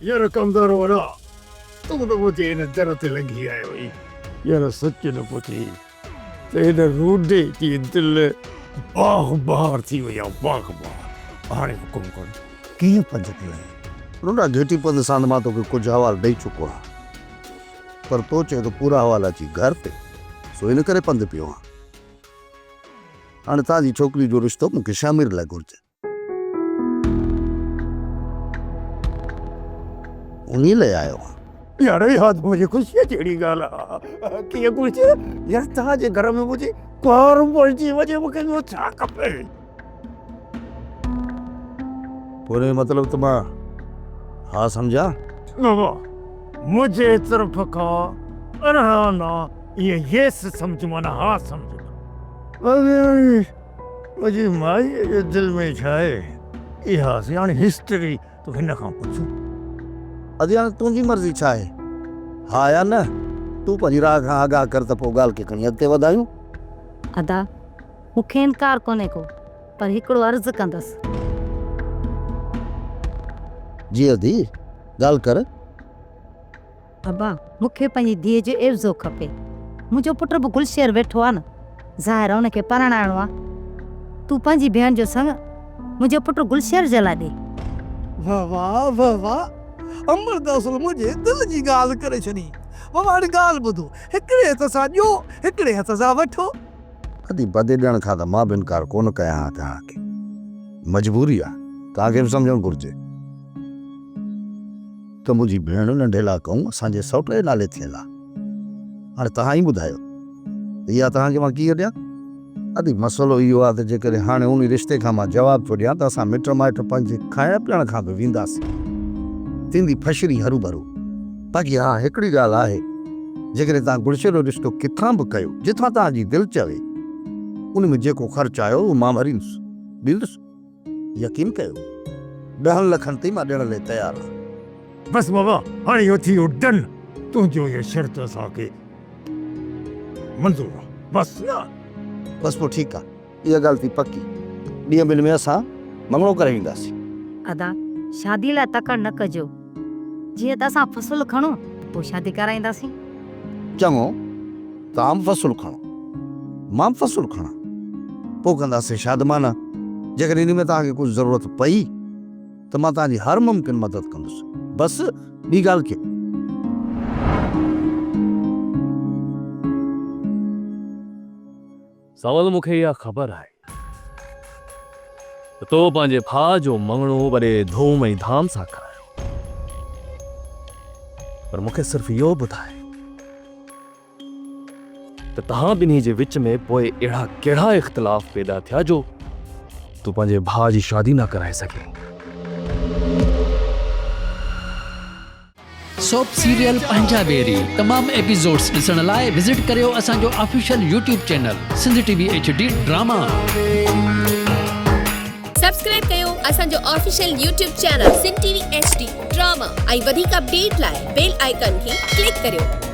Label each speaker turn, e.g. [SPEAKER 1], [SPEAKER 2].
[SPEAKER 1] يار ڪمدار وڏا، تون ته منهنجي هن در تي لنگهي آيو آهين. يار سچ نه پڇين ته هن رونڊي جي دل باغ بهار ٿي وئي آهي، باغ بهار. هاڻي حڪم ڪر، ڪيئن پنڌ پيو آهين؟
[SPEAKER 2] رونڊا گهيٽي پنڌ سان ته مان توکي ڪجهه حوال ڏئي چڪو آهيان، پر تو چيو ته پورا حوال اچي گهر تي، سو ان ڪري پنڌ پيو آهيان. هاڻي توهان جي ڇوڪري جو رشتو مون کي شهمير لاء گهرجي. انهيء لاء آيو آهيان.
[SPEAKER 1] يار اها ته منهنجي خوشيء جهڙي ڳالهه آهي. ڪيئن خوشي؟ يار توهان جي گهر ۾ منهنجي ڪنوار پهچي وڃي مون کي ٻيو ڇا کپي؟
[SPEAKER 2] پوء ان جو مطلب ته مان ها سمجهان؟
[SPEAKER 1] بابا منهنجي طرف کان ارڙهن آنا اهي يس سمجهه معنيٰ ها سمجهه. منهنجي مائيء جي دل ۾ ڇا آهي، اها سياڻي هسٽري تون هن کان پڇ.
[SPEAKER 2] ادي هاڻي تنهنجي مرضي ڇا آهي، ها يا نه؟ تون پنهنجي راء کان آگاهه ڪر ته پوء ڳالهه کي کڻي اڳتي وڌايون.
[SPEAKER 3] ادا، مون کي انڪار ڪونهي ڪو، پر هڪڙو عرض ڪندس.
[SPEAKER 2] جي ادي، ڳالهه ڪر.
[SPEAKER 3] ابا، مون کي پنهنجي ڌيء جو عيوضو کپي. منهنجو پٽ به گلشير ويٺو آ نه، ظاهر آ ان کي پرڻائڻو آ. تون پنهنجي ڀيڻ جو سڱ منهنجي پٽ گلشير جي لاء ڏي.
[SPEAKER 4] واه واه واه واه امڙ ته اصل منهنجي دل جي ڳالهه ڪري ڇڏي. بابا هاڻي ڳالهه ٻڌو، هڪڙي هٿ سان ڏيو، هڪڙي هٿ سان وٺو.
[SPEAKER 2] ادي بدي ڏيڻ کان ته مان به انڪار ڪونه ڪيان ها توهان کي. مجبوري آ، توهان کي به سمجهڻ گهرجي. ته منهنجي ڀيڻ ننڍي لاء ڪئون اسان جي سئوٽ جي نالي ٿيل آ. هاڻي توهان ئي ٻڌايو ته اها توهان کي مان ڪيئن ڏيان؟ ادي مسئلو اهو آ ته جيڪڏهن هاڻي انهي رشتي کان مان جواب ٿو ڏيان ته اسان مٽ مائٽ پنهنجي کائڻ پيئڻ کان به وينداسين. ٿيندي ڦشري هروڀرو. باقي ها هڪڙي ڳالهه آهي جيڪڏهن توهان گڙشيلو رشتو ڪٿان به ڪيو جتان توهان جي دل چوي ان ۾ جيڪو خرچ آيو اهو مان ڀريندس ڏيندس. يقين ڪيو ڏهن لکن تائين مان ڏيڻ لئي تيار آهيان.
[SPEAKER 1] بس بابا هاڻي اهو ٿي ويو ڊن تنهنجو اهو شرط اسان کي منظور آ بس نه.
[SPEAKER 2] بس پوء ٺيڪ آ اها ڳالهه ٿي پڪي ڏينهن ٻن ۾ اسان مڱڻو ڪري وينداسين.
[SPEAKER 3] ادا شادي لاء تڪڙ نه ڪجو جيئن ته اسان فصل کڻون ته پوء شادي ڪرائينداسين.
[SPEAKER 2] چڱو توهان به فصل کڻو، مان به فصل کڻان، پوء ڪنداسين شادمانه. جيڪڏهن ان ۾ توهان کي ڪجهه ضرورت پئي ته مان توهان جي هر ممڪن مدد ڪندس. بس ٻي ڳالهه ڪي.
[SPEAKER 5] سانول مون کي اها خبر آهي ته تو پنهنجي ڀاء جو مڱڻو وڏي ڌوم ۽ ڌام سان ڪرايو، پر مون کي صرف اهو ٻڌاء ته توهان ٻنهي جي وچ ۾ پوء اهڙا ڪهڙا اختلاف پيدا ٿيا جو تون پنهنجي ڀاء جي شادي نه ڪرائي سگهين؟
[SPEAKER 6] سوپ سيريل پنهنجا ويري تمام ايپيسوڊس ڏسڻ لاء وزٽ ڪريو اسان جو official YouTube channel Sindh T V H D drama.
[SPEAKER 7] Subscribe ڪيو اسان جو official YouTube channel Sindh T V H D drama ۽ وڌيڪ اپڊيٽ لاء بيل آئيڪان کي ڪلڪ ڪريو.